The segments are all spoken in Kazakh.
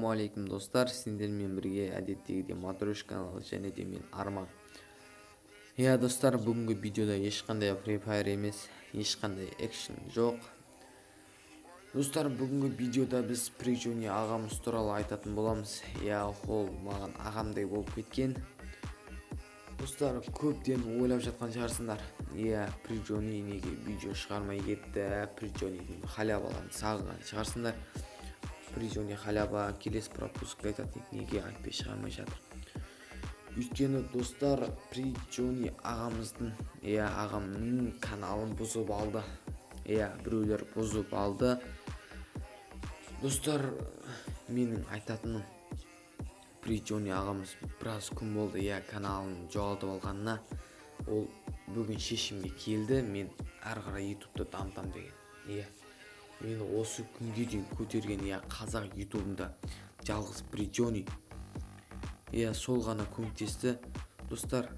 Ассалаумағалейкум, достар! Сендермен бірге әдеттегідей Матрешка каналы және де мен, Арман. Иә, достар, бүгінгі видеода ешқандай Free Fire емес, ешқандай экшн жоқ. Достар, бүгінгі видеода біз Прижони ағамыз туралы айтатын боламыз. Иә, ол маған ағамдай болып кеткен. Достар, көптен ойлап жатқан шығарсыңдар, иә, Прижони неге видео шығармай кетті? Прижонидің халяваларын сағынған шығарсыңдар. Прижони халява, келесі пропуск айтатын еді, неге айтпай, шығармай жатыр? Өйткені, достар, Прижони ағамыздың, иә, ағамның каналын бұзып алды. Иә, біреулер бұзып алды. Достар, менің айтатыным, Прижони ағамыз біраз күн болды, иә, каналын жоғалтып алғанына. Ол бүгін шешімге келді: мен әрі қарай Ютубты дамытамын деген. Иә, мені осы күнге дейін көтерген, иә, қазақ Ютубында жалғыз Прижони, иә, сол ғана көмектесті. Достар,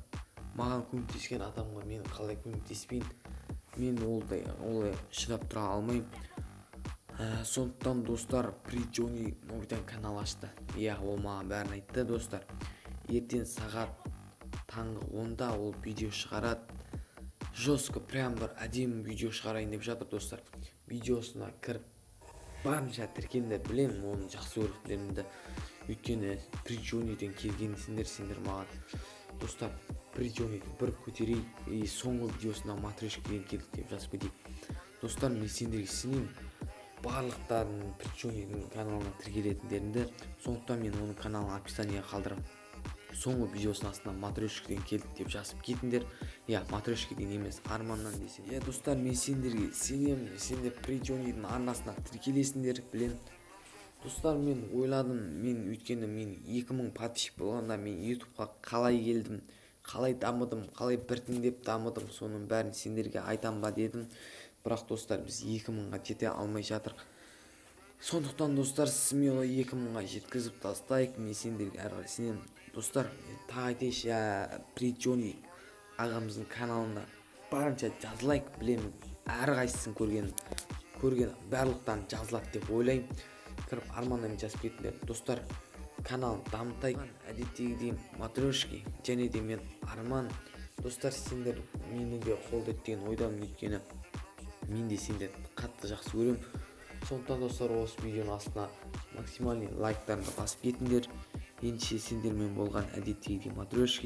маған көмектескен адамға мен қалай көмектеспейін? Мен олдай олай шыдап тұра алмаймын. Сондықтан, достар, Прижони новыйдан канал ашты. Иә, ол маған бәрін айтты. Достар, ертең сағат таңғы 10-да ол видео шығарады. Жестко, прям бір әдемі видео шығарайын деп жатыр. Достар, видеосына кіріп, барынша тіркеліңдер. Білемін оны жақсы көретіндеріңді, өйткені Прижониден келгенсіңдер сендер маған. Достар, Прижониді бір көтерейік и соңғы видеосына «Матрешкадан келдік» деп жазып кетейік. Достар, мен сендерге сенемін, барлықтарың Прижонидің каналына тіркелетіндеріңді. Сондықтан мен оның каналын описаниеға қалдырамын. Соңғы видеосының астына «Матрешкадан келдік» деп жазып кетіңдер. Иә, Матрешкадан емес, Арманнан десе. Иә, достар, мен сендерге сенемін, сендер Прижонидің арнасына тіркелесіңдер, білемін. Достар, мен ойладым, мен, өйткені мен 2000 подписчик болғанда мен Ютубқа қалай келдім, қалай дамыдым, қалай біртіндеп дамыдым, соның бәрін сендерге айтам ба дедім. Бірақ, достар, біз 2000-ға жете алмай жатырық. Сондықтан, достар, смело 2000-ға жеткізіп тастайық. Мен сендерге әрі қарай сенемін. Достар, тағы айтайыншы, иә, Прижони ағамыздың каналына барынша жазылайық. Білемін, әрқайсысын көрген көрген барлықтан жазылады деп ойлаймын. Кіріп, Арманнан жазып кетіңдер. Достар, каналын дамытайық. Әдеттегідей Матрешки және де мен, Арман. Достар, сендер мені де қолдайды деген ойдамын, өйткені мен де сендерді қатты жақсы көремін. Сондықтан, достар, осы видеоның астына максимальный лайктарыңды басып кетіңдер. Ендеше, сендермен болған әдеттегідей Матрешки.